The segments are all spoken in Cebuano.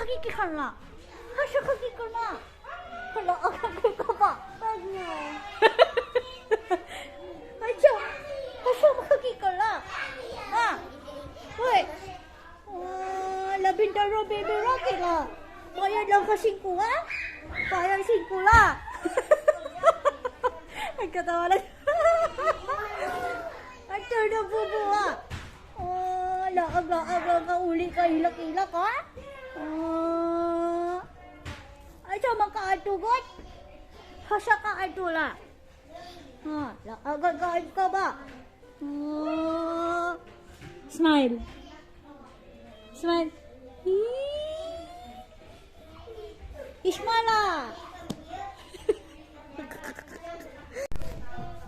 Kagikihan la. Hasa kagikan na. Hala, agay ka ba? Ay, siya. Hasa makagikan la. Ha? Uy. Ah, labindaro baby Rocky la. Bayad lang ka 5 ha? Bayad 5 la. Nagkatawa lang. Ay, turn bubo ah. Oh, laag-laag lang ka uli ka hilak-hilak ha? Ah. Ay, sa man ka atugot? Hasa ka atula? Ha, laag ka ba? Ah. Smile. Smile. Smile ah.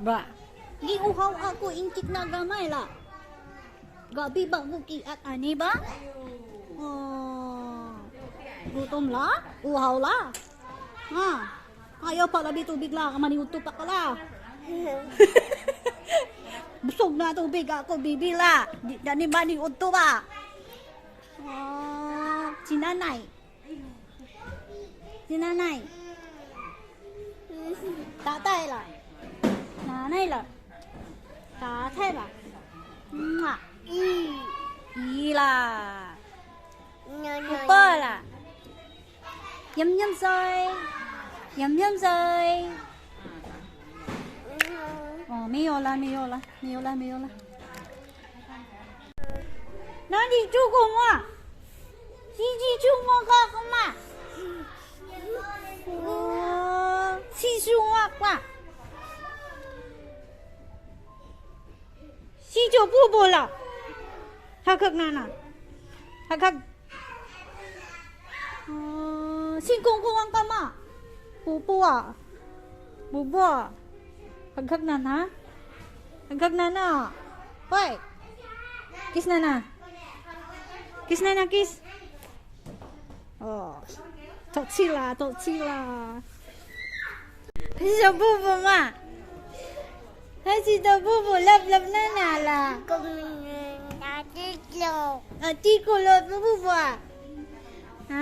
Ba. Giuhaw ako intik na gamay la. Gabi ba ko kiat ani ba? Oh. Gutom la? Uhaw la? Ha? Ayaw pa labi tubig la, maniudto pa ka la. Busog na tubig ako, bibi la. Di dani maniudto ba? Oh, si nanay. Si nanay. Tatay la. Nanay la. Tatay la. Mwah. I la. Upa la. Yum yum soy. Yum yum soy. 哦，没有了，没有了，没有了，没有了。哪里住过嘛？鸡鸡住我个个嘛？哦，七十五卦。西九布布了，哈克娜娜，哈克。哦，新公公王干嘛？布布啊，布布啊。Haghag na na? Haghag na na. Hoy! Kiss na na. Kiss na na, kiss. Oh. 走起啦，走起啦。是小布布嘛？还是小布布love love 娜娜啦？啊，蒂古了布布啊？啊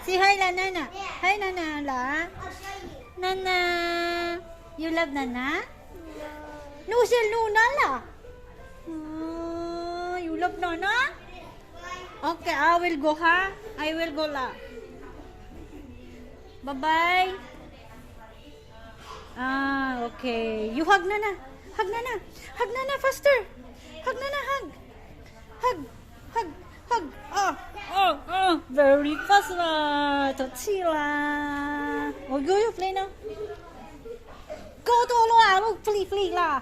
？Say hi la, Nana. Hi, Nana la. Nana. You love Nana? No, sir, Nuna la. Oh, you love Nana? Okay, I will go, ha? I will go la. Bye-bye. Ah, okay. You hug Nana. Hug Nana. Hug Nana faster. Hug Nana, hug. Hug. Hug. Hug. Oh, oh, oh. Very fast la. Touchy la. Oh, go you play now. Go to lo ah, look, play, play la.